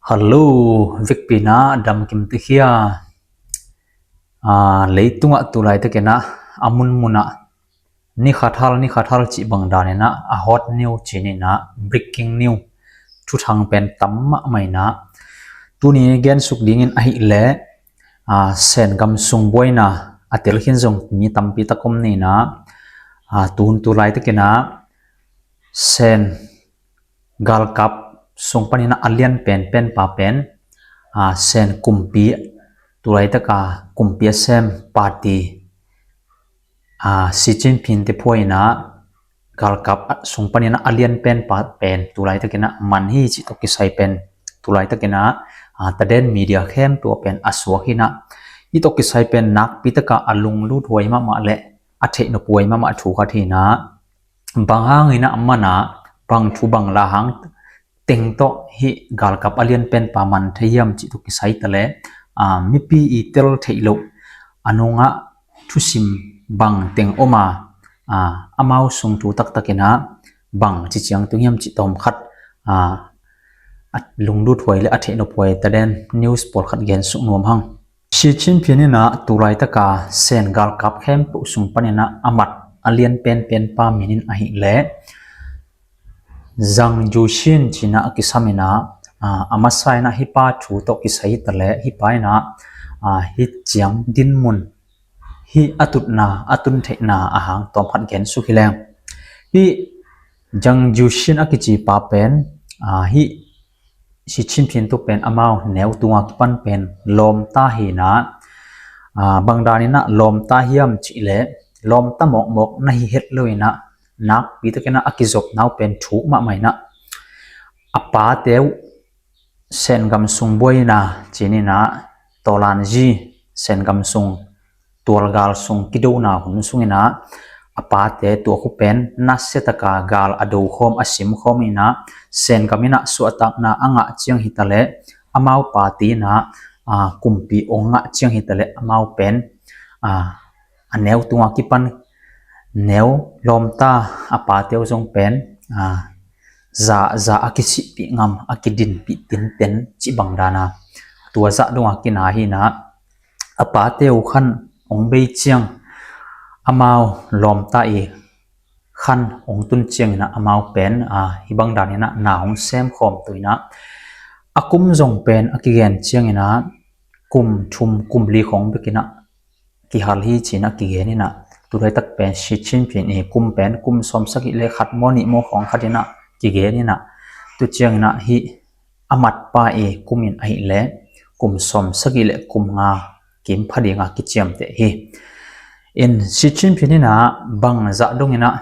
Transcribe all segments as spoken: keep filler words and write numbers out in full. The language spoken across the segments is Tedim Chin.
Hallo, vekpi-in ah damkim ta hia? Aa, leitungah tulaitakin ah a munmunah ni khat hal ni khat hal cih bang danin ah a hot news cih ni-in ah, breaking news, thuthang pen tam mahmah in ah, tuni gensuk dingin ahih leh, aa, Sen gam sung buaina a telkhin zong mi tampi tak om ni-in ah, aa, tuhun tulaitakin ah Sen galkap sung panin ah a lian penpen pa pen, aa, Sen kumpi, tulaitaka kumpi a sem party, aa, Xi Jinping te phuaina galkap sung panin ah a lian pen pa pen tulaitakin ah man hi cih tawh kisai pen tulaitakin ah, aa, taden media khempeuh pen a suak hi-in ah, hih tawh kisai pen nakpi taka a lunglut huai mahmah le a theih nop huai mahmah thu khat hi-in ah, bang hangin ah man a, bang thu bang la hang teng tawh hih galkap a lian pen pa man thei hiam cih tawh kisai ta leh, aa, mipi i tel theih loh a nungah thusim bang teng om a, aa, amau sung thu taktakin ah bang ci ciang tung hiam cih tawm khat, aa, a lunglut huai le a theih nop huai taden news pawlkhat gensuk nuam hang. Xi Jinping in ah tulaitaka Sen galkap khempeuh sung panin ah a mat a lian penpen pa min in ahih leh Zhang Yuxin ci-in ah a kisam in ah, aa, a masa in ah hih pa thu tawh kisai hi ta leh hih pa in ah, aa, hih ciang dinmun, hih a tutna, a tun theihna a hang tawm khat gensuk hi leng. Hih Zhang Yuxin a kici pa pen, aa, hih Xi Jinping tu pen amau neu tunga kipan pen lawmta hi-in ah, aa, bang danin ah lawmta hiam cih leh lawmta mawkmawk na hi het lo-in ah, nakpi takin ah a kizopna uh pen thuk mahmah in ah, a pate uh Sen gam sung buaina cih ni-in ah, tawlanzi, Sen gam sung tualgal sung kidona hun sungin ah a pate tua khu pen nasia taka gal a do khawm, a sim khawm in ah, Sen gam in ah suahtakna a ngah ciang hi ta leh amau party in ah, aa, kumpi ong ngah ciang hi ta leh amau pen, aa, a neu tunga kipan neu lawmta a pate uh zong pen, aa, za, za a kisihpih ngam, a kidinpih tinten cih bang dan a, tua zah dongah kina hi-in ah, a pate uh khan ong bei ciang, amau lawmta i khan ong tun ciangin ah amau pen, aa, hih bang danin ah na ong sem khawm tu-in ah, a kum zong pen a kigen ciangin ah kum thum kum li khawng bekin ah kihal hi ci-in ah kigen in ah, tulaitak pen Xi Jinping i kum pen kum sawmsagih le khat maw nih maw khawng khat in ah kigen in ah, tu ciangin ah hih a matpa i kum in ahih leh kum sawmsagih le kum nga kim pha dinga kiciamteh hi. In Xi Jinping in ah bang zah dongin ah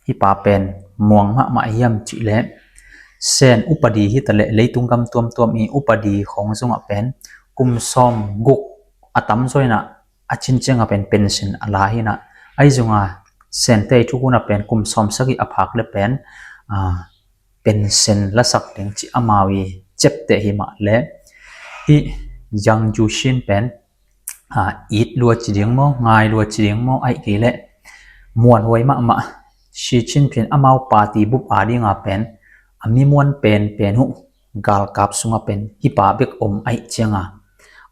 hih pa pen muang mahmah hiam cih leh, Sen upadi hi ta leh leitung gam tuamtuam i upadi khawng zongah pen kum sawmguk a tamzaw in ah a cin ciangah pen pension a la hi-in ah, ahi zongin Sente i thukhun ah pen kum sawmsagih a phak le pen, aa, pension lasak ding cih amau i ciapteh hi mah leh, hih Zhang Yuxin pen, aa, it lua ci ding maw, ngai lua ci ding maw, ahih kei leh muanhuai mahmah, Xi Jinping amau party bup a dinga pen a mi muan penpen uh galkap sungah pen hih pa bek om ahih cianga,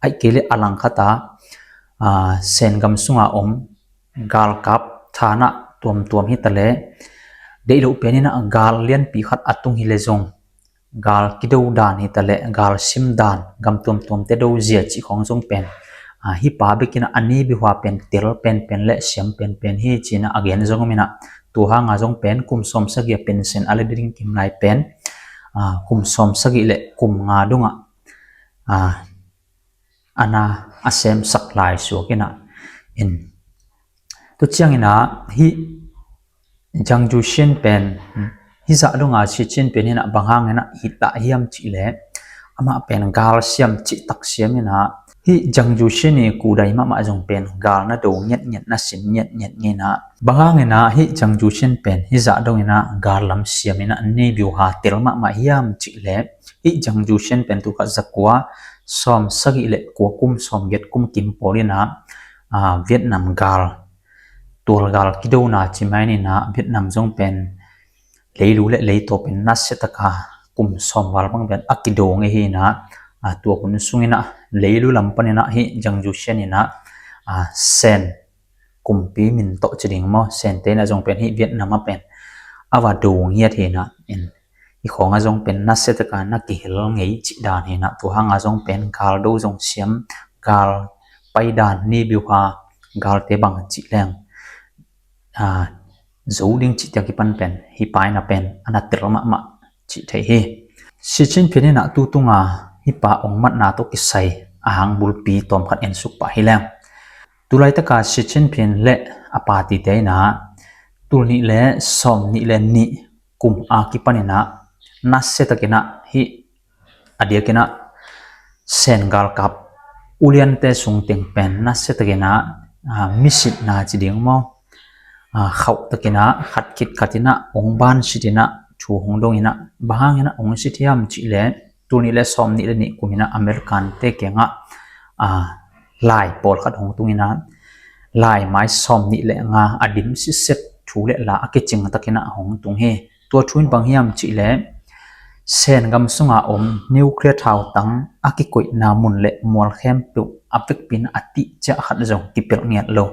ahih kei leh a langkhat a, aa, Sen gam sunga om galkap thanah tuamtuam hi ta leh, deih loh pen in ah gal lianpi khat a tung hi leh zong, gal kido dan hi ta leh gal sim dan, gam tuamtuamte do zia cih khawng zong pen, aa, hih pa bek in ah a ni biaha pen tel penpen le siam penpen hi ci-in ah a gen zong om in ah, tua hanga zong pen kum sawmsagih a pension a la ding kim lai pen, aa, kum sawmsagih le kum nga dongah, aa, a na a semsak lai suak in ah, in tu ciangin ah hih Zhang Yuxin pen hih zah donga Xi Jinping in ah bang hangin ah it ta hiam cih leh, amah pen gal siam cih tak siam in ah, hih Zhang Yuxin i kudai mahmah zong pen gal na do ngiatngiat, na sim ngiatngiat ngei in ah, bang hangin ah hih Zhang Yuxin pen hih zah dongin ah gal lam siam in ah ni biaha tel mahmah hiam cih leh, hih Zhang Yuxin pen tu kha zakua sawmsagih le kua kum, sawmgiat kum kim pawl in ah, aa, Vietnam gal, tualgal kidona ci mai ni-in ah, Vietnam zong pen leilu le leitaw pen nasia taka kum sawm val bang pen a kido ngei hi inah, a, tua hun sung inah leilu lam pan inah hih Jiang Zershan inah, a, Sen kumpi min tawh ci ding maw, Sente inah zong pen hih Vietnam ah pen a va do ngiat hi inah, in hih khawng ah zong pen nasia taka na kihel ngei cih dan hi inah, tua hang ah zong pen galdo zong siam, gal paidan, ni biuha, galte bang cih leng, a, zo ding cih tiang kipan pen hih pa inah pen a na tel mahmah cih theih hi. Xi Jinping inah tu tunga hih pa ong matna tawh kisai a hang bulpi tawmkhat en suk pah hi leng, tulaitaka Xi Jinping le a party te inah tul nih le sawm nih le nih kum a kipan inah nasia takin ah hih a diakin ah Sen galkap uliante sung teng pen nasia takin ah, a, misitna ci ding maw, a, khauh takin ah khat khit khat inah ong ban sit inah thu hong dong inah, bang hang inah ong sit hiam cih leh tul nih le sawm nih le nih kum inah American te kiangah, a, lai pawlkhat hong tung inah, lai mai sawm nih le nga a dim sitset thu le la a kicing takin ah hong tung hi. Tua thu in bang hiam cih leh Sen gam sunga om nuclear thautang a kikoihna mun le mual khempeuh a vekpi in a tih ciah khat zong kipelh ngiat lo.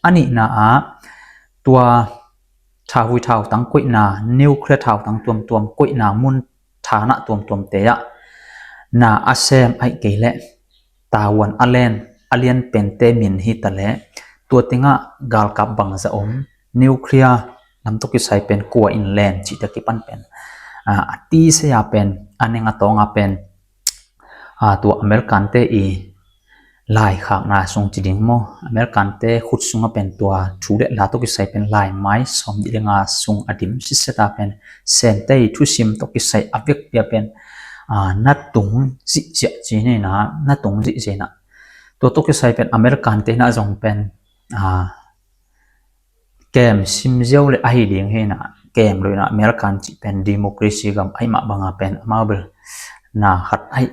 A nihna ah tua thavui thautang koihna, nuclear thautang tuamtuam koihna mun thanah tuamtuamte ah na a sem ahih kei leh Taiwan a len, a lian pente min hi ta leh tua tengah galkap bangzah om, nuclear lam tawh kisai pen kua in len cih tiang kipan pen, a, a tisei a pen, a neng a tawng a pen, a, tua American te i laikhakna sung ci ding maw, American te khut sungah pen tua thu le la tawh kisai pen lai mai sawm nih le nga sung a dim sitset a pen Sente i thusim tawh kisai a vekpi a pen, a, na tung zihziah ci hi inah, na tung zihziah inah. Tua tawh kisai pen American te inah zong pen, a, kem sim ziau le ahi ding hi inah, kem lo inah American cih pen democracy gam ahih mah banga pen amau bel na khat ahi,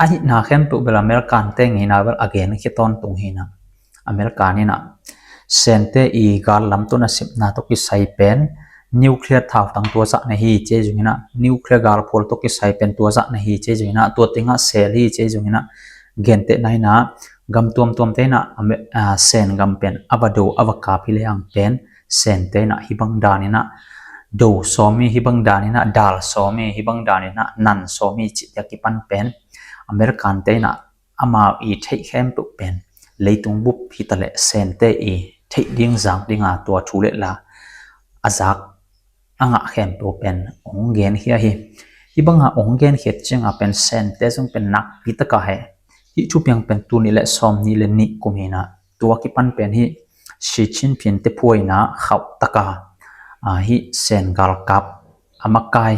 ahihna khempeuh bel American te ngeina bel a gen khia tawntung hi inah. American inah Sente i gal lam tawh nasepna tawh kisai pen nuclear thautang tua zah na hi ci zong inah, nuclear galphual tawh kisai pen tua zah na hi ci zong inah, tua tengah sel hi ci zong inah, gentehna inah gam tuamtuamte inah Ame-, a, Sen gam pen a va do a va kap hi lehang pen Sente inah hih bang dan inah do sawm hi, hih bang dan inah dal sawm hi, hih bang dan inah nan sawm hi cih tiang kipan pen American te inah amau i theih khempeuh pen leitung bup hi ta leh Sente i theih ding zak dinga tua thu le la a zak a ngah khempeuh pen ong genkhia hi. Hih banga ong genkhiat cianga pen Sente zong pen nakpi taka he, hih thupiang pen tul nih le sawm nih le nih kum hi inah, tua kipan pen hih Xi Jinping te phuaina khauh taka, a, hih Sen galkap a makai,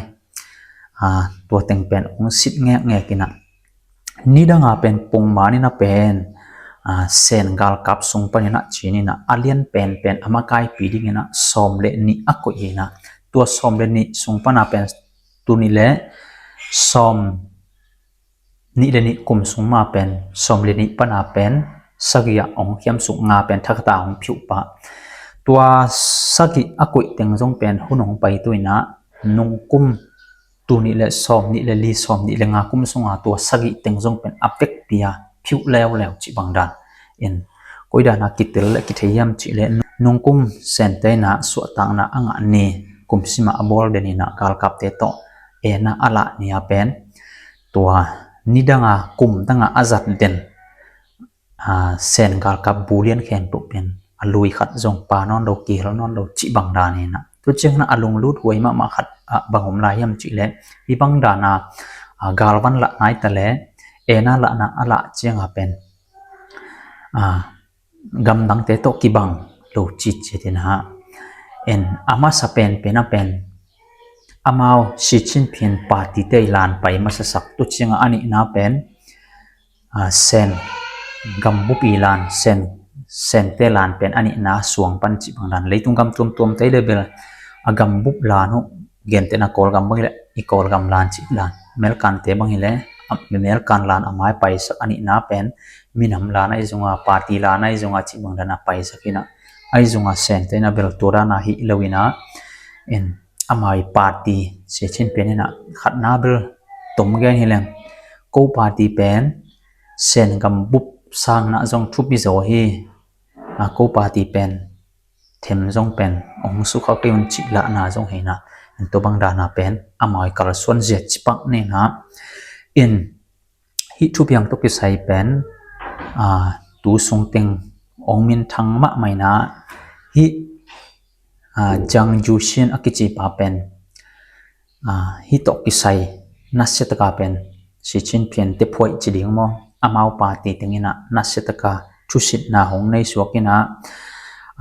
a, tua teng pen ong sit ngekngek inah, nidanga pen pongman inah pen, a, Sen galkap sung pan inah cin inah a lian penpen a makaipi ding inah sawm le nih a koih hi inah, tua sawm le nih sung pana pen tul nih le sawm nih le nih kum sung ma pen sawm le nih pana pen sagih ah ong khiam suk, nga pen thakhata ong phiuh pah. Tua sagih a koih teng zong pen hun ong pai tu inah nungkum tul nih le sawm nih le li, sawm nih le nga kum sunga tua sagih teng zong pen a vekpi a phiuh leuleu cih bang dan in, koi dana kitel le kithei hiam cih leh nungkum Sente inah suahtakna a ngah ni, kum sima a bawl den inah galkapte tawh ena a lah ni a pen tua nidanga kum danga a zat den, a, Sen galkap bu lian khempeuh pen a lui khat zong pa nawn lo, kihel nawn lo cih bang dan hi inah. Tua ciang inah a lunglut huai mahmah khat, a, bang om lai hiam cih leh hih bang dana, a, galvan lah nai ta leh ena lahna a lah cianga pen, a, gamdangte tawh kibang lo citcit inah. En, a masa penpen a pen amau Xi Jinping party te i lan pai masasak, tua cianga a nihna pen, a, Sen gambup i lan, Sen, Sente lan pen a nihna suang pan cih bang dan. Leitung gam tuamtuamte le bel a gambup lan uh, gentehna Kawlgam bang hi leh i Kawlgam lan cih lan, American te bang hi leh a, American lan a mai paisak a nihna pen minam lan ahi zunga, party lan ahi zunga cih bang dana paisak hi inah, ahi zunga Sente inah bel tua dana hi lo inah, en, amau i party Xi Jinping in ah khatna bel tom gen hi leng, ko party pen Sen gam bup sangin ah zong thupi zaw hi. A, ko party pen them zong pen hong sukha kei un cih lahna zong hi in ah, tua bang dan a pen amau i kalsuan zia ci pak ni in ah, in hih thupiang tawh kisai pen, a, tu sung teng hong minthang mahmah in ah, hih, a, Zhang Yuxin a kici pa pen, a, hih tawh kisai nasia taka pen Xi Jinping te phuaih ci ding maw, amau party teng in ah nasia taka thusitna hong nei suak in ah,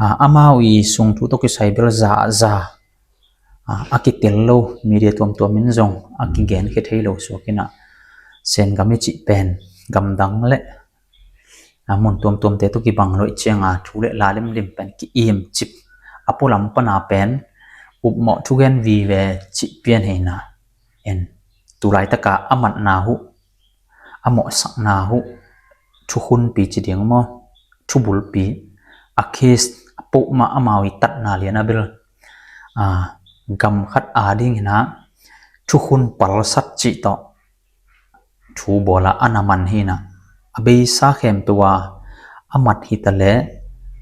a, amau i sung thu tawh kisai bel za za, a, a kitel lo, media tuamtuam in zong a kigenkhia thei lo suak in ah, Sen gam i cih pen gamdang le, a, mun tuamtuamte tawh kibang lo i ciang a, thu le la limlim pen ki-im cip, a pualam pan a pen upmawh thugen vive cih pian hi in ah, en, tu laitak a a matna uh, a mawhsakna uh thukhunpi ci ding maw, thubulpi, a case a peuhmah amau i tatna lian a bel, a, gam khat a ding in ah thukhun palsat cih tawh thu bawl a, a na man hi in ah, a beisa khempeuh a a mat hi ta leh,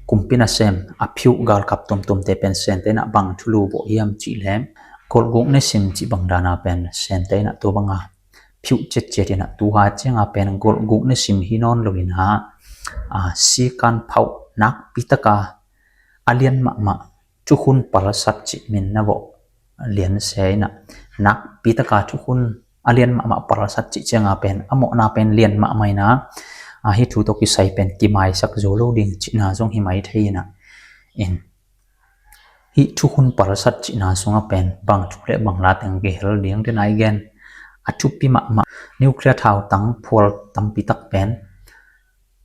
kumpi nasem a phiuh galkap tuamtuamte pen Sente in ah bang thulu bawh hiam cih leh, golhguk nisim cih bang dan a pen Sente in ah tua bang a phiuh ciatciat in ah, tu ha ciang a pen golhguk nisim hi nawn lo in ah, a, sikan phauh nakpi taka a lian mahmah thukhun palsat cih min na vawh lian se in ah, nakpi taka thukhun a lian mahmah palsat cih ciang a pen a mawhna pen lian mahmah in ah, a, hih thu tawh kisai pen kimaisak zo lo ding cihna zong hi mai thei in ah, in, hih thukhun palsat cihna sung a pen bang thu le bang la teng kihel ding te nai gen. A thupi mahmah, nuclear thautang phual tampi tak pen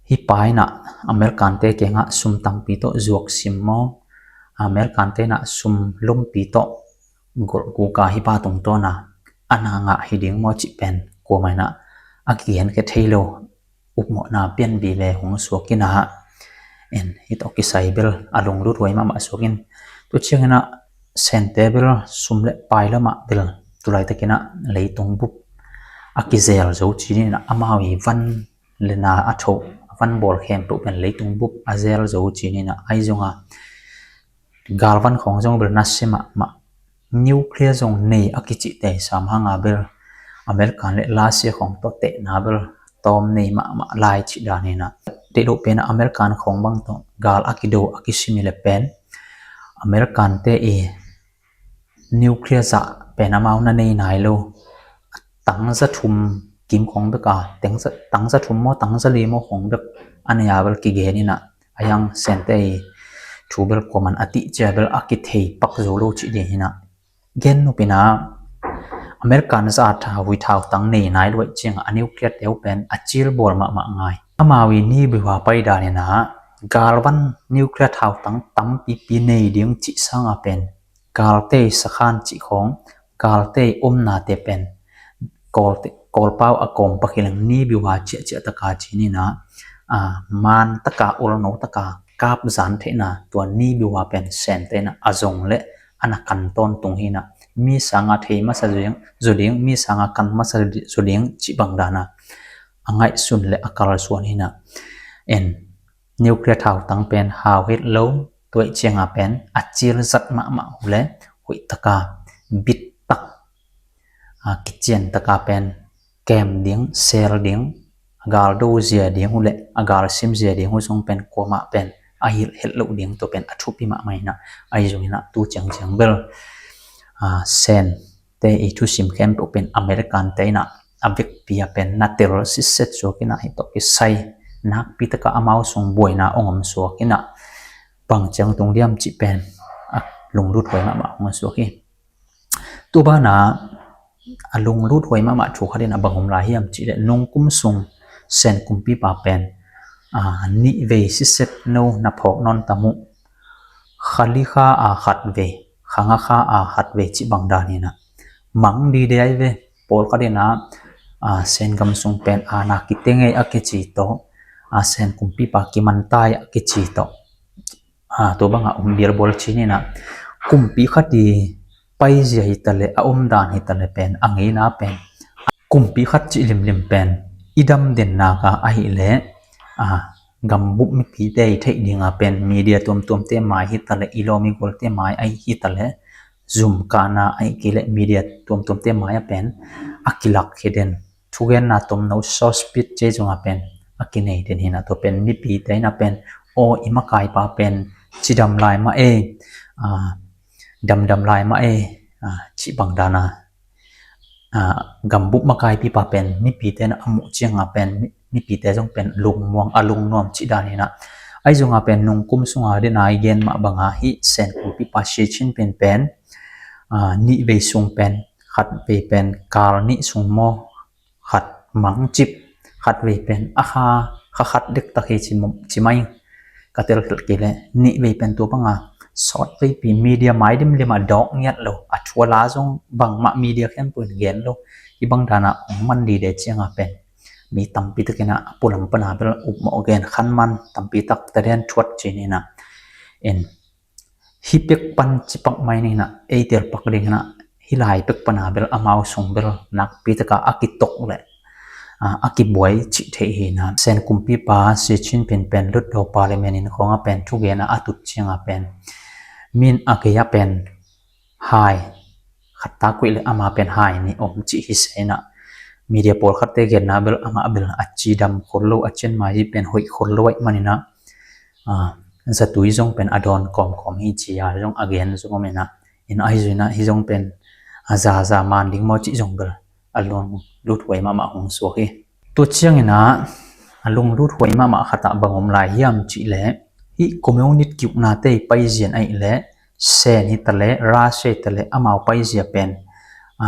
hih pa in ah American te kiang a sum tampi tawh zuak sim maw, American te in ah sum lompi tawh golhguk a hih pa tungtawn a a na ngah hi ding maw cih pen kuamah in ah a kigenkhia thei lo, upmawhna pian vive hong suak in ah, en, hih tawh kisai bel a lunglut huai mahmah suak in, tu ciang in ah Sente bel sum le pai lam ah bel tu laitak in ah leitung bup a kizel zo ci ni in ah, amau i van le na a tho, a van bawl khempeuh pen leitung bup a zel zo ci ni in ah, ahi zong a galvan khawng zong bel nasia mahmah, nuclear zong nei a kicihte sam hang a bel American le Russia khawng tawh tehna bel tawm nei mahmah lai cih dan hi in ah, deih loh pen ah American khawng bang tawh gal a kido a kisim hi leh pen American te i nuclear zah pen amau na nei nai lo. Tangza thum kim khawng bek a, tangza, tangza thum maw, tangza li maw khawng bek a nei a bel kigen in ah, a hiang Sente i thu bel kuaman a tih cia bel a kithei pak zo lo cih ding hi in ah. Gen nop in ah, American zah a tha hui thautang nei nai lo ahih ciang a, a nuclear te uh pen a cil bawl mahmah ngai. Amau i ni biua pai dan in ah, galvan nuclear thautang tampipi nei ding cih sang a pen galte i sakhan cih khawng, galte i omnate pen Kawlte, Kawlpau a kawm pak hi leng ni biua ciahciah taka ci ni in ah, a, man taka, olno taka kap zan theihna, tua ni biua pen Sente in ah a zong le a na kan tawntung hi in ah, mi sang a thei masa zaw ding, zaw ding, mi sang a kan masa zaw ding cih bang dan a a ngaihsun le a kalsuan hi in ah, en, nuclear thautang pen hau het lo, tua ahih ciang a pen a cil zat mahmah uh le hoih taka, bit tak, a, kician taka pen kem ding, sel ding, a gal do zia ding uh le a gal sim zia ding uh zong pen kuamah pen a hilh het loh ding, tua pen a thupi mahmah hi in ah, ahi zong in ah tu ciangciang bel, a, Sen te i thusim khempeuh pen American te in ah a vekpi a pen na tel sitset suak in ah, hih tawh kisai nakpi taka amau sung buaina hong om suak in ah, bang ciang tung diam cih pen a lunglut huai mahmah hong suak hi. Tu ban ah a lunglut huai mahmah thu khat in ah bang om lai hiam cih leh, nungkum sung Sen kumpipa pen, a, nih vei sitset no na phawk nawn tam uh. Kha li kha a khat vei, kha nga kha a khat vei cih bang dan hi in ah, mang dide ai ve. Pawlkhat in ah, a, Sen gam sung pen a na kite ngei a kici tawh, a, Sen kumpipa kiman tai a kici tawh, a, tua bang a um bialbual ci ni in ah, kumpi khat i paizia hi ta leh, a omdan hi ta leh pen, a ngeina pen, kumpi khat cih limlim pen i damden nak a ahih leh, a, gambup mipite i theih dinga pen media tuamtuamte mai hi ta leh, i lawm i gualte mai ahi hi ta leh, zum kahna ahih kei leh media tuamtuamte mai a pen a kilak hi den. Thugenna tomno, source pit, ci zong a pen a kinei den hi na, tua pen mipite in a pen, aw, i makaipa pen cidam lai mah e, a, damdam lai mah e, a, cih bang dan a, a, gambup makaipipa pen mipite in a muh ciang a pen mi-, mipite zong pen lungmuang, a lungnuam cih dan hi na. Ahi zong a pen nungkum sunga den a i gen mah banga hih Sen kumpipa Xi Jinping pen, a, nih vei sung pen, khat vei pen kal nih sung maw, khat mangcip, khat vei pen a kha, kha khat dektak hi ci, ci mai. Ka telkhelh kei leh nih vei pen tua banga sawt veipi media mai dimlim a dawk ngiat lo, a thu a la zong bangmah media khempeuh in gen lo. Hih bang dan a hong man dide ciang a pen mi tampi takin a pualam pana bel upmawh gen khan man, tampi tak taden thuat ci ni na. En, hih pek pan ci pak mai ni na, ei tel pak ding na, hih lai pek pana bel amau sung bel nakpi taka a kitok leh, a, a kibuai cih theih hi na. Sen kumpipa Xi Jinping pen Hlutdaw Parliament inn khawng a pen thugen a a tut ciang a pen, min a kei a pen hai, khat ta kuih leh ama pen hai ni om cih hi se na. Media pawlkhatte genna bel amah bel a cidam khol lo, a cian mai hi pen hoih khol lo ahih manin a, a, zatui zong pen a dawn kawmkawm hi ci a zong a gen zong om in a. In ahi zui na, hih zong pen a zaza man ding maw cih zong bel a lunglut huai mahmah hong suak hi. Tua ciangin a, a lunglut huai mahmah khat ah bang om lai hiam cih leh, hih communist kiuknate i paizian ahih leh, Sen hi ta leh, Russia hi ta leh, amau paizia pen, a,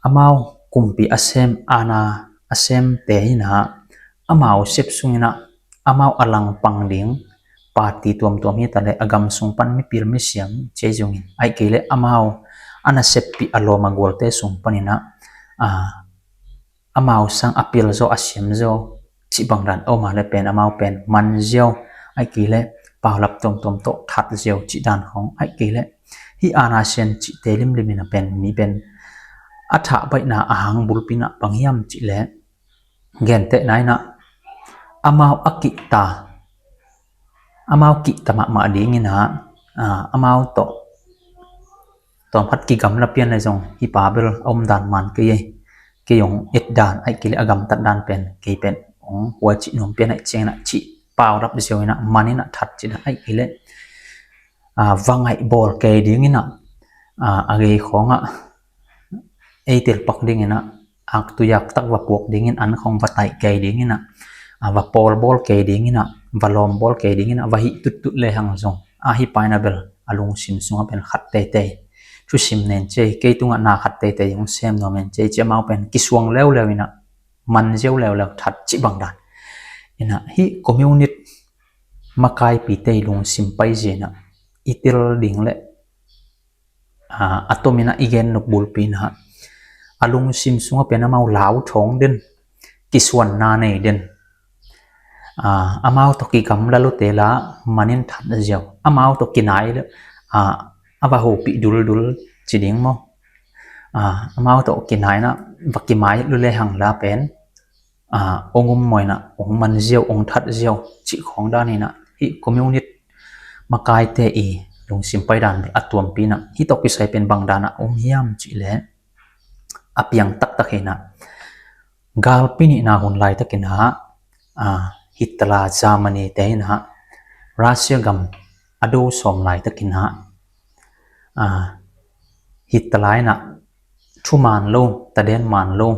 amau kumpi a sem, aana a semte hi na, amau sep sungin a, amau a langpang ding party tuamtuam hi ta leh, a gam sung pan mipil misiam ci zongin, ahih kei leh amau a naseppih a lawm a gualte sung panin a, a, amau sang a pil zaw, a siam zaw cih bang dan om a leh pen, amau pen man ziau, ahih kei leh paulap tuamtuam tawh that ziau cih dan khawng, ahih kei leh hih aana sian cihte limlim in a pen, mi pen a thah baihna a hang bulpi in a bang hiam cih leh, gentehna in a, amau a kihta, amau kihta mahmah dingin a, a, amau tawh tawmkhat kigamla pian leh zong hih pa bel a omdan man kei e, kei hong et dan, ahih kei leh a gamtat dan pen kei pen hong huaicih nuam pian ahih ciangin a cih paulap ziau in a, man in a that cih dan, ahih kei leh, a, va ngaih bawl kei dingin a, a, a gei khawng ah ei tel pak dingin a, aktui aktak va puak dingin, an khawng va taih kei dingin a, a, va pawl bawl kei dingin a, va lawm bawl kei dingin a, va hih tuttut lehang zong, a, hih pa in a bel a lungsim sungah pen khat teitei thusim nen cei, kei tungah na khat teitei hong sem nuam nen cei ci, amau pen kisuang leuleu in a, man ziau leuleu, that cih bang dan. In a, hih communist makaipite i lungsim paizia in a, i tel ding leh, a, a tomin a i gen nop bulpi in a, a lungsim sungah pen amau lauthawng den, kisuanna nei den, a, amau tawh kigamla lute la, man in that ziau, amau tawh kinai leh, a, a va hopih duldul ci ding maw, a, amau tawh kinai in a, va kimai lulehang la pen, a, hong om maw in a, hong man ziau, hong that ziau cih khawng dan in a, hih communist makaite i lungsim paidan a tuampi in a, hih tawh kisai pen bang dan a om hiam cih leh, a piang taktak hi na, galpi nihna hun laitakin a, a, Hitler Germany te in a, Russia gam a do sawm laitakin a, a, Hitler in a thuman lo, taden man lo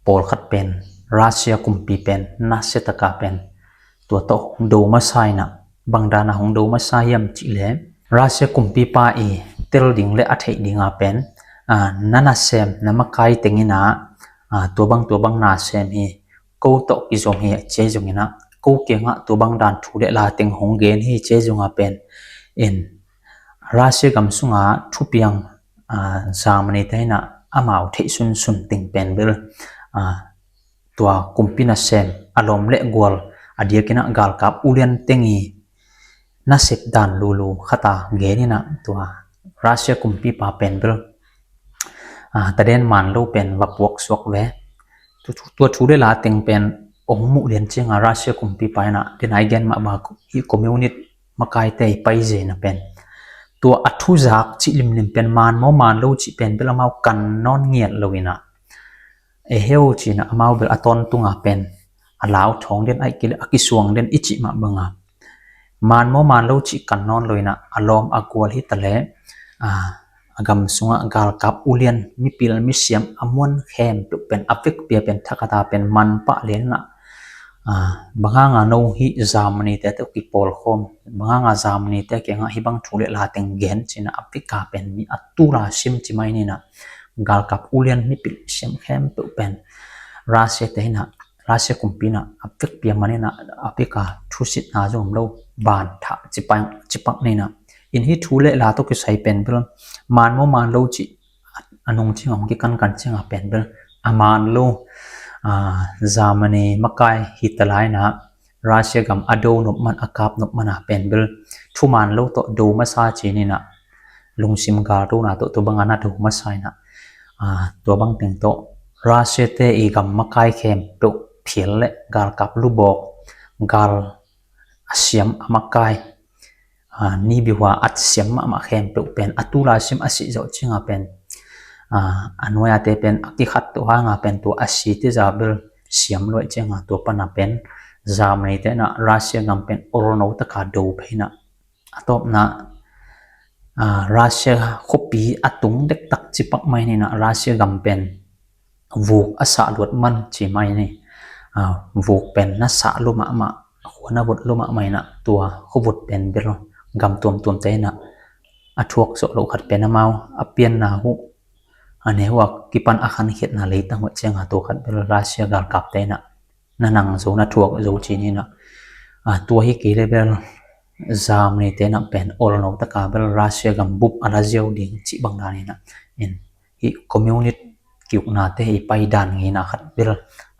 pawlkhat pen, Russia kumpi pen nasia taka pen tua tawh hong do masa in a, bang dan a hong do masa hiam cih leh, Russia kumpipa i tel ding leh a theih ding a pen, a, na nasem, na makai teng in a, a, tua bang tua bang na sem hi, ko tawh kizom hi ci zongin a, ko kiangah tua bang dan thu leh la teng hong gen hi ci zong a pen, in Russia gam sunga thupiang, a, Germany te in a, amau theih sunsun teng pen bel, a, tua kumpi nasem, a lawm leh gual, a diakin a galkap ulian teng i nasep dan lulu khat a gen in a, tua Russia kumpipa pen bel, a, taden man lo pen va puak suak ve. Tu, tu, tua thu le la teng pen ong muh lian cianga Russia kumpipa ina den ai gen mah ba hi communist makaite i pai zena pen tua a thuzak cih limlim pen man maw man lo cih pen bel amau kan nawn ngiat lo ina. E heu cina amau bel a tawntunga pen a lau thawng den aih kile a kisuang den i cih mah banga man maw man lo cih kan nawn lo ina a lawm a gual hi tale, a, a gam sunga galkap ulian mipil misiam a muan khempeuh pen a vekpia pen thakata pen man pah lian ina, a, banganga no hi Germany te te kipawl khawm banganga Germany te kianga hi bang thu le la teng gen cina a veka pen mi a tula sim ci mai nina galkap ulian mipil siam khempeuh pen Russia te ina Russia kumpi ina a vekpia man ina a veka thusitna zong om lo ban thah cipak nina in hi thu le la tawh kisai pen bel man maw man lo cih a nung cianga hong kikankan cianga pen bel a man lo, a, Germany makai hi tala ina Russia gam a do nop man a kap nop mana pen bel thuman lo tawh do masa ci nina lungsim galtona tawh tua banga na do masa ina, a, tua bang teng tawh Russia te i gam makai khempeuh phial le galkap lubawk gal a siam a makai, a, ni biuha at siam mahmah khempeuh pen a tula sim a sih zawh cianga pen, a, a nuaiate pen a kikhat tuh hanga pen tua a si te za bel siam luaih cianga tua pana pen Germany te ina Russia gam pen olno taka do phei ina a tawpna, a, Russia khuapi a tung dektak cipak mai nina Russia gam pen vuk a sah luat man ci mai ni, a, vuk pen na sah lu mahmah khua na vut lu mahmah ina tua khua vut pen bel gam tuamtuam te ina a thuak zawh loh khat pen amau a pianna huh a neu a kipan a khankhiatna leitang hoih cianga tua khat bel Russia galkap te ina na nang zo na thuak zo ci nina, a, tua hi kei le bel Germany te ina pen olno taka bel Russia gam bup a la ziau ding cih bang dan ina in hi communist kiuknate i pai dan ngina khat bel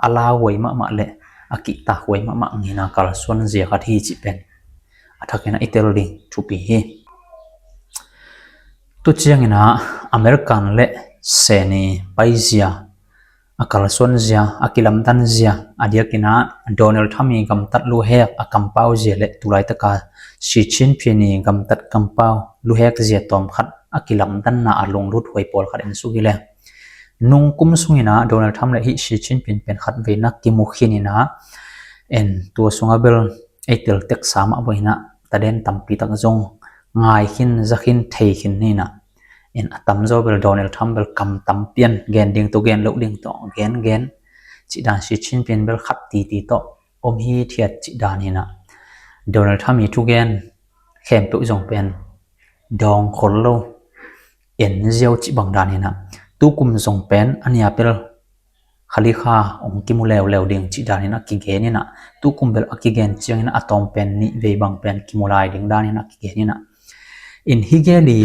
a lauhuai mahmah le a kihtakhuai mahmah ngina kalsuan zia khat hi cih pen a thak ina i tel ding thupi hi. Tu ciang ina American le seni pai zia a kalsuan zia a kilamdan zia a diak ina Donald Trump i gamtat luhek a kampau zia le tulai taka Xi Jinping i gamtat kampau luhek zia tawm khat a kilamdanna a lunglut huai pawl khat en suk hi le. Nung kum sung ina Donald Trump le hi Xi Jinping pen khat veina kimu khin ina en tua sunga bel ei tel teksa mah bawh ina taden tampi tak zong ngai khin za khin thei khin nina. En a tamzaw bel Donald Trump bel kam tam pian gen ding tawh gen loh ding tawh gen gen cih dan Xi Jinping bel khat titi tawh om hi thiat cih dan ina Donald Trump i thugen khempeuh zong pen dawng khol lo en ziau cih bang dan ina tukum zong pen a nia pel khalikha ong kimu leuleu ding cih dan ina kigen ina tukum bel a kigen ciang ina a tawng pen nih vei bang pen kimu lai ding dan ina kigen ina in hi gel i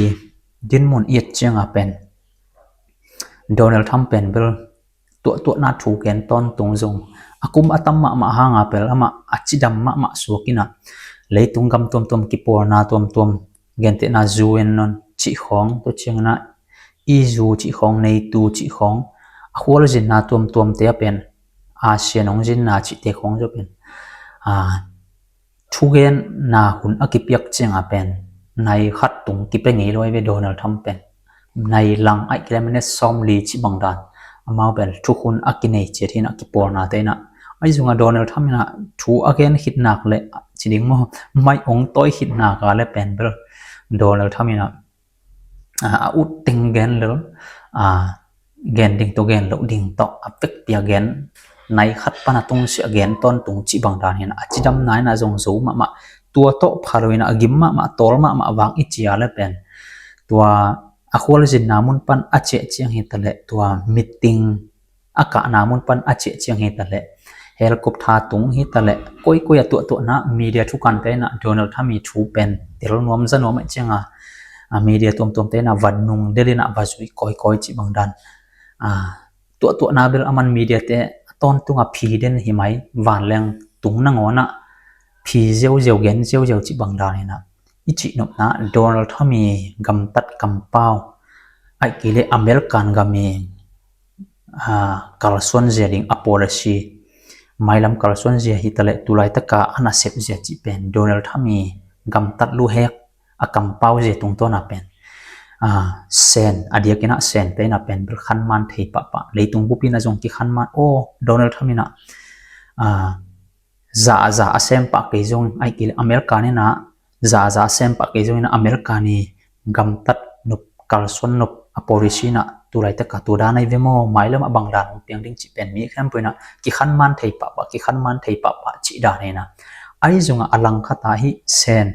dinmun i et cianga pen Donald Trump pen bel tuahtuahna thu gen tawntung zong a kum a tam mahmah hanga pel amah a cidam mahmah suak ina leitung gam tuamtuam kipawlna tuamtuam gentehna U N non cih khawng tua ciang ina E U cih khawng NATO cih khawng a khualzinna tuamtuamte a pen ASEAN ong zinna cihte khawng zaw pen a thugenna hun a kipiak cianga pen nai khat tung kipe ngei luai ve Donald Trump pen nai lang aih kile minute sawmli cih bang dan amau pen thukhun a kinei ciat hi ina kipawlnate ina ahi zunga Donald Trump ina thu a gen khitnak le ci ding maw mai ong tawi khitnak a le pen bel Donald Trump ina a ut teng gen lel a gen ding tawh gen loh ding tawh a vekpi a gen nai khat pan a tungsiah gen tawntung cih bang dan hi ina a cidamna ina zong zo mahmah tua tawh pha lo ina a gim mahmah tawl mahmah vang i cia le pen tua a khualzinna mun pan a ciah ciang hi taleh tua meeting a kahna mun pan a ciah ciang hi taleh helicopter tung hi taleh koikoi a tuahtuahna media thukante ina Donald Trump i thu pen tel nuam za nuam aih cianga a media tuamtuamte ina va nung del ina va zui koikoi cih bang dan a tuahtuahna bel aman mediate a tawntunga phi den hi mai vanleng tung nangawn a phi ziauziau gen ziauziau cih bang dan ina i cihnopna Donald Trump i gamtat kampau, ahih kei leh American gam i, aa, kalsuan zia ding a policy, mailam kalsuan zia hi taleh tulaitaka a nasep zia cih pen Donald Trump i gamtat luhek a kampau zia tungtawna pen, aa, Sen, a diakinah Sente inah pen bel khanman thei pahpah, leitung buppi inah zong kikhanman, aw, Donald Trump inah, aa, za a za a sem pah kei zong, ahih kei leh American inah za a za a sem pah kei zong inah American i gamtat nop, kalsuan nop a policy inah tulaitaka tua dan ahi ve maw, mailam ah bang dan hong piang ding cih pen mi khempeuh inah kikhanman thei pahpah, kikhanman thei pahpah cih dan inah. Ahi zongah a langkhat ah hih Sen,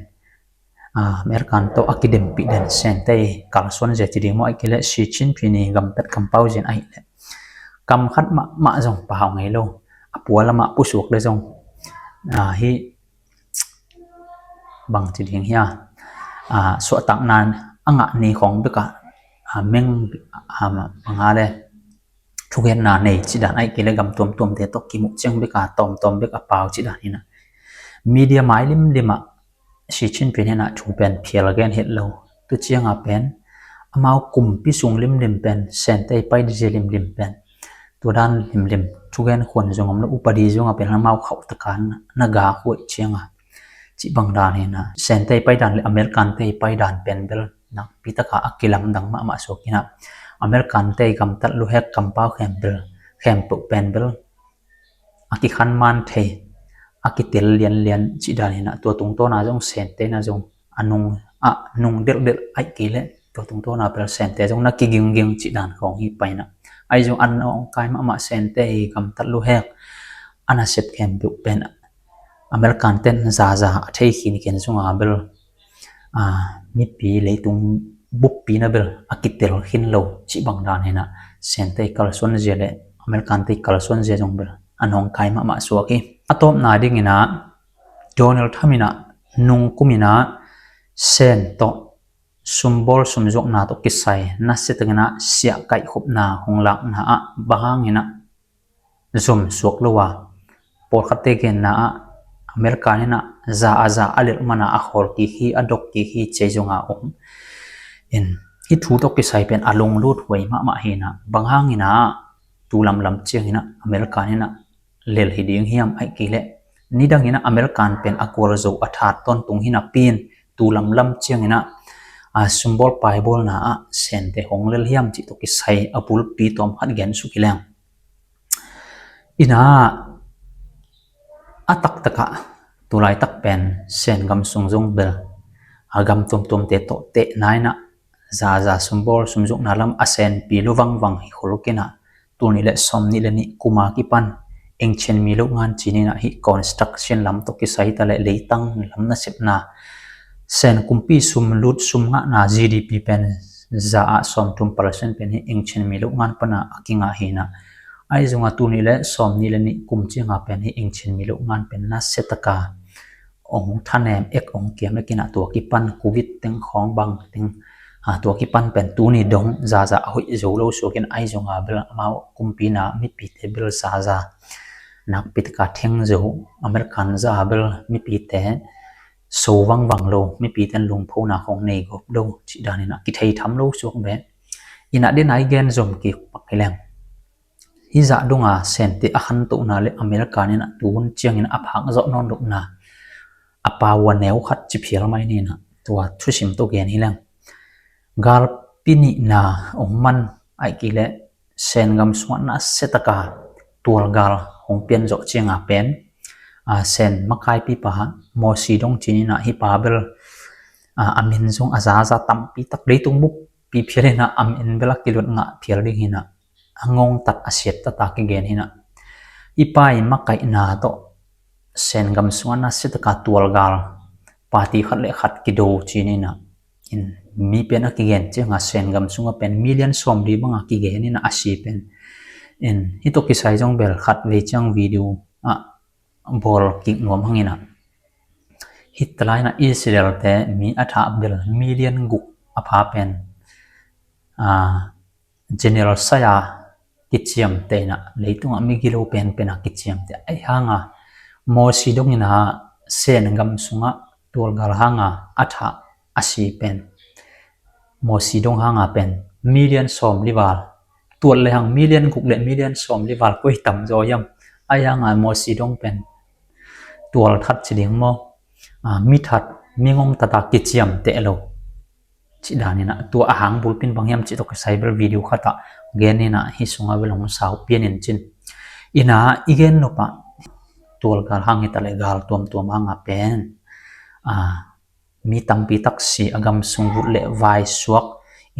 aa, American tawh a kidempih den Sente i kalsuan zia ci ding maw, ahih kei leh Xi Jinping i gamtat kampau zia in ahih leh kam khat mahmah zong pau ngei lo, a pua lamah pusuak leh zong, aa, hih bang ci ding hia, aa, suahtakna a ngah ni khawng bekah, aa, meng, aa, bang a leh thugenna nei cih dan, ahih kei leh gam tuamtuamte tawh kimuh ciang bek a tawmtawm bek a pau cih dan inah. Media mai limlim ah Xi Jinping inah thu pen phial gen het lo. Tu ciangah pen amau kumpi sung limlim pen, Sente i pai zia limlim pen, tua dan limlim thugen khuan zong om lo, upadi zongah pen amau khauh taka na ga khuai ciangah cih bang dan inah, Sente i pai dan leh Americante i pai dan pen bel nakpi taka a kilamdang mahmah suak inah, Americante i gamtat luhek kampau khempeuh, khempeuh pen bel a kikhanman thei, a kitel lianlian cih dan inah, tua tungtawna zong Sente inah zong a nung, a nung delhdelh, ahih kei leh tua tungtawna bel Sente zong na kigingging cih dan khawng hi pai inah. Ahi zong a nawngkai mahmah Sente i gamtat luhek a nasep khempeuh pen Americante in zaza a thei khin khin zongah bel, aa, mipi, leitung buppi inah bel a kitel khin lo cih bang dan inah, Sente i kalsuan zia leh Americante i kalsuan zia zong bel a nawngkai mahmah suak hi. A tawpna ding inah Donald Trump inah nung kum inah Sen tawh sumbawl sumzuakna tawh kisai nasia tak inah siah kaihkhopna hong lakna ah bang hang inah zom suak lo a, pawlkhatte genna ah American inah za a za a lelh man a, a khawl kik hi, a dok kik hi ci zong a om. In, hih thu tawh kisai pen a lunglut huai mahmah hi inah, bang hang inah tu lamlam ciang inah American inah lel hi ding hiam, ahih kei leh nidang inah American pen a gualzo a that tawntung hi napi in, tu lamlam ciang inah, aa, sumbawl paibawlna ah Sente hong lel hiam cih tawh kisai a bulpi tawm khat gen suk hi leng. Inah, a taktakah tulaitak pen Sen gam sung zong bel, a gam tuamtuamte tawh tehna inah za a za sumbawl sumzuakna lam a senpi lua vangvang hi khol kei inah, tul nih leh sawm nih leh nih kum a kipan, eng chin mi lo ngan ci inah, hih construction lam tawh kisai hi taleh leitang lam nasepna, Sen kumpi sum lut sum ngahna G D P pen za ah sawmthum percent pen hih eng chin mi lo ngan pan a kingah hi inah. Ahi zongah tul nih leh sawm nih leh nih kum ciangah pen hih eng chin mi lo ngan pen nasia taka ong thanem ek, ong kiam ek inah, tua kipan Covid teng khawng bang teng, aa, tua kipan pen tuni dong zaza a hoih zo lo suak in, ahi zongah bel amau kumpi inah mipite bel zaza nakpi taka theng zo, American za bel mipite so vangvang lo, mipite in lungphona khawng nei gawp lo cih dan inah kithei tham lo suak beh. Inah, den a i gen zom kik pak hi leng. Hih zah dongah Sente a khantohna leh American inah tu hun ciang inah a phak zawh nawn lohna a pau a neu khat ci phial mai ni inah, tua thusim tawh gen hi leng. Galpi nihna ong man, ahih kei leh Sen gam sungah nasia taka tualgal hong pian zawh ciangah pen, aa, Sen makaipipa Mao Zedong ci inah, hih pa bel, aa, a min zong a zaza tampi tak, leitung buppi phial inah a min bel a kiluat ngah phial ding hi inah, a ngongtat a siattata kigen hi inah. Hih pa i makaihna tawh Sen gam sungah nasia taka tualgal, party khat leh khat kido ci inah. In, mi pen a kigen ciangah Sen gam sungah pen million sawmli bangah kigen inah a si pen. In, hih tawh kisai zong bel khatvei ciang video ah bawl kik nuam hang inah. Hih talai inah Israel-te mi a thah bel million guk a pha pen, aa, General Syed kiciamteh inah, leitungah migilo penpen a kiciamteh. Ahi hangah Mao Zedong inah Sen gam sungah tualgal hanga a thah a si pen Mawsi dong hanga pen million sawm li val, tual le hang million guk le million sawm li val koi tam zaw hiam? Ahi hanga Mawsi dong pen tual that ci ding maw, a, mi that, mi ngong tata kiciam teh lo ci danin ah, tua a hang bulpin bang hiam cih tawh kisai bel video khatah genin ah, hih sungah bel hong sau pianin cin. Inah i gen nopah tualgal hang hi ta le gal tuamtuam hanga pen, a, mi tampi tak si, a gam sung vut le vai suak,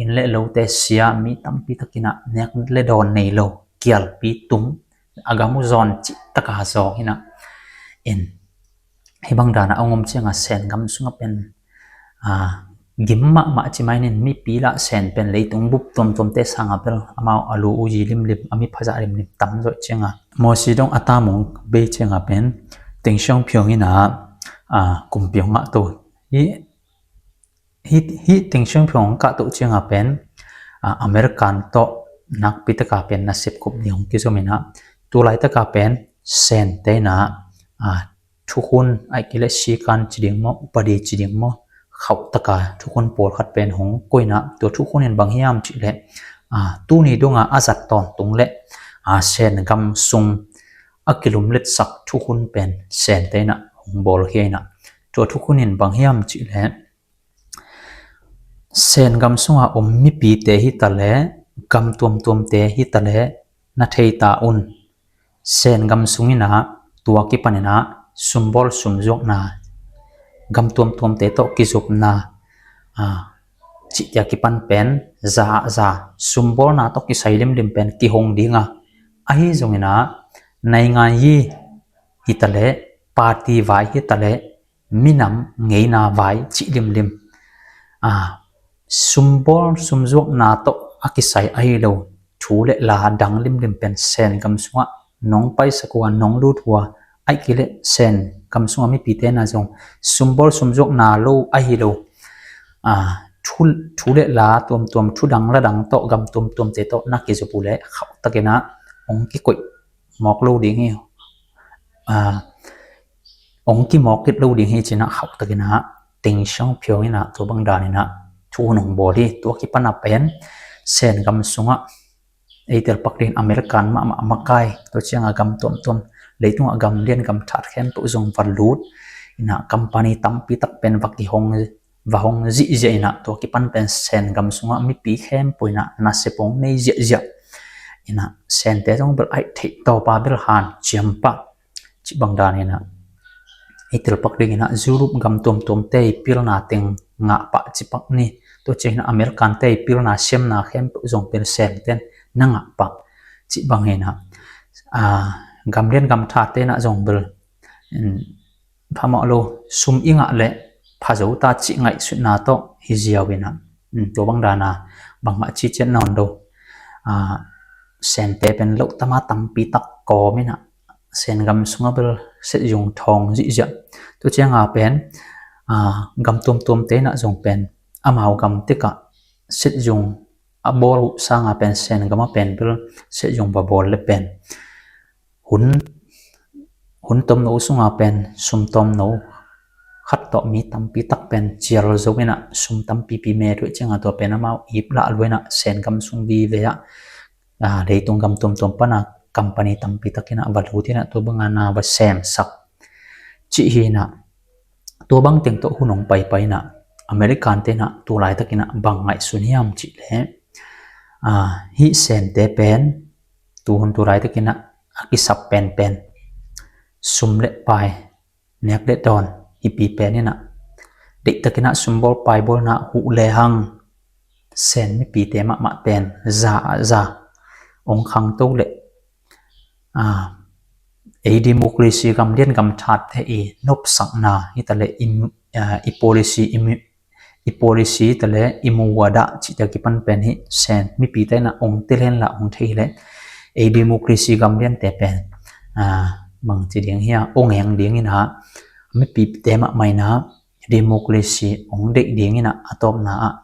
inn le lote sia, mi tampi tak inah nek le dawn nei lo, kialpi tung, a gam uh zawn cih taka zawng inah. In hih bang dana hong om cianga Sen gam sungah pen, a, gim mahmah ci mainin mipi lah Sen pen leitung bup tuamtuamte sanga bel amau a lu u yi limlim, a mi phazah limlim tam zawh cianga Mawsi dong a tam hong bei cianga pen Deng Xiaoping inah, a, kumpi hong ngah to. Hih, hih, hih Deng Xiaoping hong kah to cianga pen, a, American tawh nakpi taka pen nasep khup ding hong kizom inah, tulai taka pen Sente inah, a, thukhun, ahih kei leh sikan ci ding maw, upadi ci ding maw, khauh taka thukhun pawlkhat pen hong koih inah, tua thukhun in bang hiam cih leh, a, tuni donga a zat tawntung le, a, Sen gam sung a kilumletsak thukhun pen Sente inah hong bawlkhia inah, tua thukhun in bang hiam cih leh Sen gam sunga om mipite hi ta le, gam tuamtuamte hi ta le, na thei ta un. Sen gam sung inah tua kipan inah sumbawl sumzuakna, gam tuamtuamte tawh kizopna, a, cihtia kipan pen za ah za, sumbawlna tawh kisai limlim pen kihong dinga, ahi zong inah naingan yi hi ta le, party vai hi ta le, minam ngeina vai cih limlim, a, sumbawl sumzuakna tawh a kisai ahi lo thu le la dang limlim pen Sen gam sungah nong paisak uh a, nong lut uh a, ahih kei leh Sen gam sungah mipite na zong sumbawl sumzuakna lo ahi lo, a, thu, thu le la tuamtuam, thu dang la dang tawh, gam tuamtuamte tawh na kizop uh leh khauh takin ah hong kikoih mawk lo ding hi. A, hong kimawk kit lo ding hi ci-in ah khauh takin ah Deng Xiaoping in ah tua bang danin ah thu hun hong bawl hi. Tua kipan ah pen Sen gam sungah ei telpak dingin American mahmah a makai, tua ciangah gam tuamtuam, leitungah gam lian gam that khempeuh zong va lut in ah, company tampi tak pen va kihong, va hong zihziah in ah, tua kipan pen Sen gam sungah mipi khempeuh in ah nasep hong nei ziahziah in ah, Sente zong bel aih theih tawpa bel hanciam pah cih bang danin ah, ei telpak dingin ah Europe gam tuamtuamte i pilna teng ngah pah cih pak ni. Tua ciangin ah Americante i pilna siamna khempeuh zong pen Sente in na ngah pah cih bangin ah, a, gam lian gam thatte in ah zong bel, um, phamawh lo, sum i ngah leh pha zo ta cih ngaihsutna tawh hi ziau in ah, um, tua bang dana bangmah ciciat nawn lo. A, Sente pen loh tama tampi tak kawm in ah, Sen gam sungah bel setzung thawng zihziah. Tua ciangah pen, a, gam tuamtuamte in ah zong pen amau gam tikah setzung a bawl uh sangah pen Sen gamah pen bel setzung va bawl le pen hun, hun tomno sungah pen sum tomno khat tawh mi tampi tak pen cial zo in ah, sum tampipi me tuah ciangah tua pen amau ip lah lua in ah Sen gam sung vive ah, a, leitung gam tuamtuam pan ah company tampi tak in ah va lut in ah tua banga na va semsak cih hi in ah, tua bang teng tawh hun hong paipai in ah Americante in ah tu laitak in ah bang ngaihsun hiam cih leh, a, hih Sente pen tu hun tu laitak in ah a kisap penpen sum le pai, nek le dawn, hipi pen in ah deihtak in ah sumbawl paibawlna huh le hang Sen mipite mahmah pen za ah za hong khangto leh, a, ei democracy gam lian gam thatte i nopsakna hi ta leh, i, a, i policy, i mi-, i policy hi ta leh i muhhuadah cihte kipan pen hi Sen mipite in ah hong tel hen la hong thei hi leh, ei democracy gam liante pen, a, bangci ding hiam, hong eng dingin ah mipite mahmah in ah democracy hong deih dingin ah, a tawpna ah,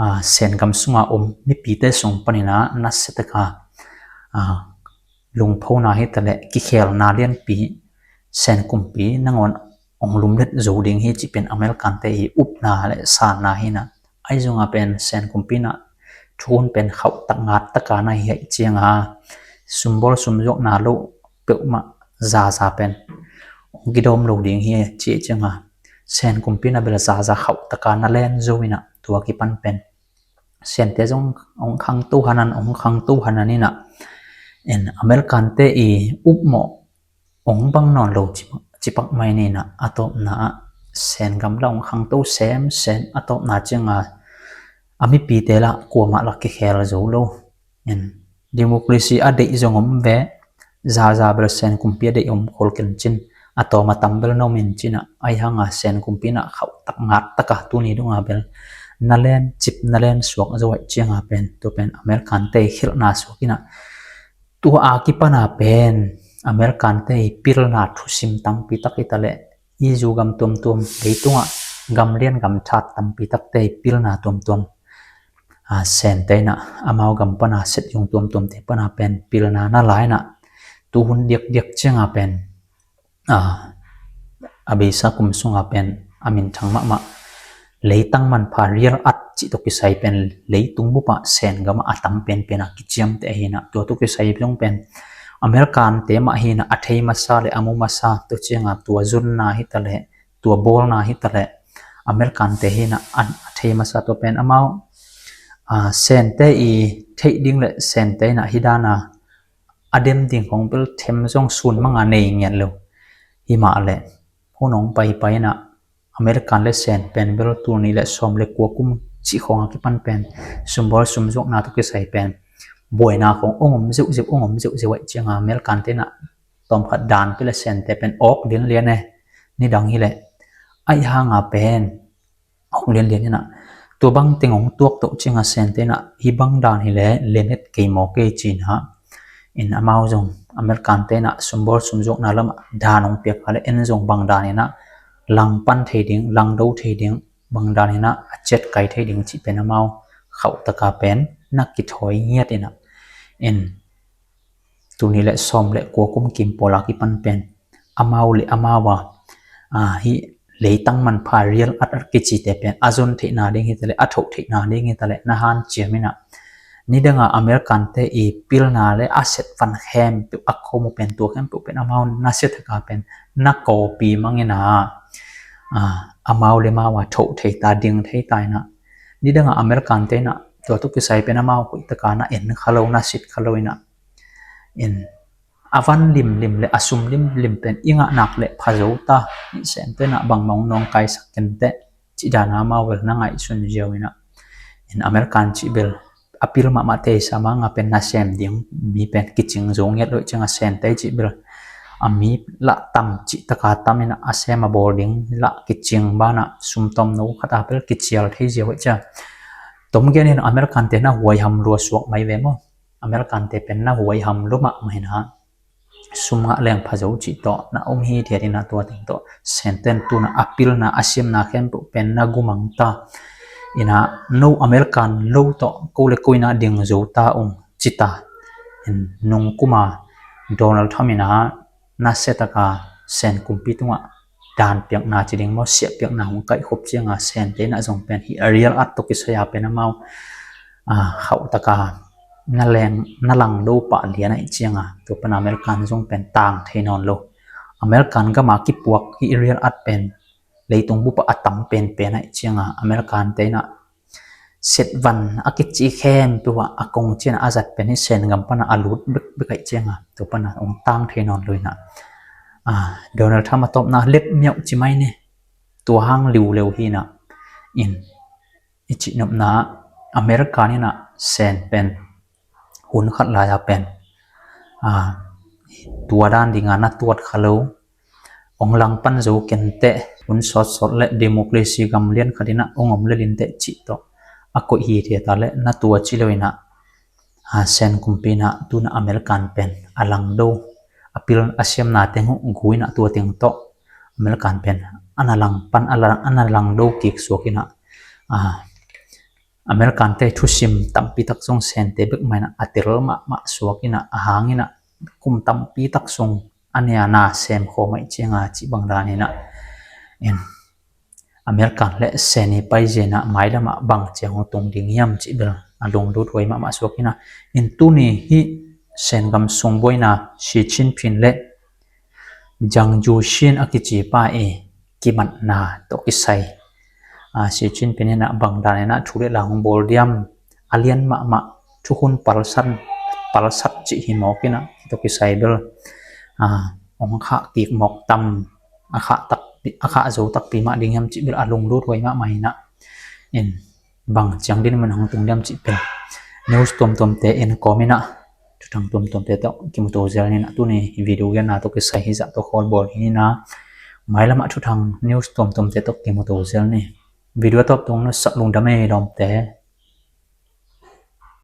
a, Sen gam sunga om mipite sung panin ah nasia taka, a, lungphona hi ta leh kikhelna lianpi Sen kumpi nangawn hong lumlet zo ding hi cih pen American te i upna le sanna hi na. Ahi zongin pen Sen kumpi in ah thu hun pen khauhtak ngattaka na hih ciangin sumbawl sumzuakna lo peuhmah zaza pen hong kidawm lo ding hi cih ciangin Sen kumpi in ah bel zaza khauhtaka na len zo in ah tua kipan pen Sente zong hong khangto hanan, hong khangto hanan in ah American te i upmawh hong bang nawn lo ci, ci pak mai ni in ah a tawpna ah Sen gam lah hong khangto semsem a tawpna ciangin a mipite lah kuamah lah kikhel zo lo. Democracy a deih zong om ve, zaza bel Sen kumpi a deih om khol ken cin, a tawm a tam bel na om in cin ah, ahi hangin Sen kumpi in ah khauhtak ngattaka tuni dongin bel na len cip na len suak zo ahih ciangin pen tua pen American te i khelhna suak in ah tua a kipan a pen American te i pilna thusim tampi tak hi ta leh i zu gam tuamtuam leitungah gam lian gam that tampi takte i pilna tuamtuam a, Sente in ah amau gam pan a set zung tuamtuamte pan a pen pilna na la in ah tu hun diakdiak ciangin pen a, a beisa kum sungin pen a minthang mahmah leitang manpha real earth cih tawh kisai pen leitung bupah Sen gamah a tam penpen a kiciamteh hi in ah tua tawh kisai zong pen American te mah hi in ah a thei masa le a mu masa tua ciangin tua zonna hi ta leh tua bawlna hi ta leh American te hi in ah a thei masa tua pen amau a, Sente i theih ding le Sente in ah hi dan a a dem ding khong bel them zong sun manga nei ngiat lo. Hi mah leh hun hong paipai in ah American le Sen pen bel tul nih le sawm le kua kum cih khong a kipan pen sumbawl sumzuakna tawh kisai pen buaina khong hong om zeuhzeuh, hong om zeuhzeuh ahih ciangin American te in ah tawmkhat dan pia le Sente pen awk lianlian e, nidang hi leh ahi hangin pen awk lianlian in ah tua bang teng hong tuak toh ciangin Sente in ah hi bang dan hi leh lian het kei maw kei ci in ah in amau zong American te in ah sumbawl sumzuakna lamah dan hong piak a leh en zong bang dan in ah langpan thei ding, langdo thei ding, bang dan in ah a ciatkai thei ding cih pen amau khauhtaka pen na kithawi ngiat in ah in tul nih le sawm le kua kum kim pawl a kipan pen amau le amau a, a, hih leitang manpha real earth a kicite pen a zon theihna ding hi ta leh a thoh theihna ding hi ta leh na hanciam in ah nidang a American te i pilna le a set van khempeuh a khawm uh pen tua khempeuh pen amau na set taka pen na kawpi mang in ah, a, amau le amau a thoh thei ta, ding thei ta in ah nidang a American te in ah tua tawh kisai pen amau hoihtaka na en kha lo, na sit kha lo in ah in a van limlim le a sum limlim pen i ngah nak le pha zo ta, i Sente in ah bangmah hong nawngkaisak kenteh cih dan a amau bel na ngaihsun ziau in ah in American cih bel a pil mahmah theisa manga pen nasem ding mi pen kicing zo ngiat lo ahih ciangin Sente cih bel a mi lah tam cih taka tam in ah a sem a bawl ding lah kicing banah sum tawmno khat a bel kicial thei ziau ahih ciangin tom gen in American te na huaiham lua suak mai ve maw? American te pen na huaiham lua mahmah in ah sum ngah leng pha zo cih tawh na om hithiat in ah tua teng tawh Sente in tu in ah a pilna a siamna khempeuh pen na gumang ta in ah no American lo tawh ko le ko in ah ding zo ta ung ci ta in nung kum a Donald Trump in ah nasia taka Sen kumpi tungah dan piakna ci ding maw, siah piakna hong kaihkhop ciangin Sente in ah zong pen hih a real earth tawh kisai a pen amau, a, khauhtaka na leng, na langdo pah lian ahih ciangin tua pan American zong pen tang thei nawn lo. American gam a kipuak hih real earth pen leitung bupah a tam penpen ahih ciangin American te in ah set van a kici khempeuh ah a kong ci in ah a zat pen hih Sen gam pan ah a lut bekbek ahih ciangin tua pan ah hong tang thei nawn lo in ah, a, Donald Trump a tawpna let miauh ci mai ni. Tua hang liuleu hi in ah in i cihnopna ah American in ah Sen pen hun khat lai a pen, a, tua dan ding a na tuat kha lo, hong langpan zo kenteh, hun sawtsawt le democracy gam lian khat in ah hong om lel inteh cih tawh a koih hithiat a leh na tua ci lo in ah, a, Sen kumpi in ah tu in ah American pen a langdo, a pil a siamna teng uh gu in ah tua teng tawh American pen a na langpan, a la, a na langdo kik suak in ah, a, American te thusim tampi tak zong Sente bek mah in ah a tel mahmah suak in ah a hang in ah kum tampi tak sung a nia na sem khawm ahih ciangin cih bang dan in ah In American le Sen i paizia in ah mailam ah bang ciang hong tung ding hiam cih bel a lunglut huai mahmah suak in ah, in tuni hih Sen gam sung buaina Xi Jinping le Zhang Yuxin a kici pa i kimatna tawh kisai. Xi Jinping in ah bang dan in ah thu le la hong bawl diam, a lian mahmah thukhun palsat, palsat cih hi mawk in ah tawh kisai bel hong khah kik mawk tam, a khah takpi, a khah zo takpi mah ding hiam cih bel a lunglut huai mahmah in ah, in bang ciang din man hong tung diam cih bel news tuamtuamte en kawm in ah, thuthang tuamtuamte tawh kimuto zel ni in ah, tuni video genna tawh kisai hizah tawh khawl bawl hi in ah, mailam ah thuthang news tuamtuamte tawh kimuto zel ni. Video a tawp tung na sak lungdam ei lawmte.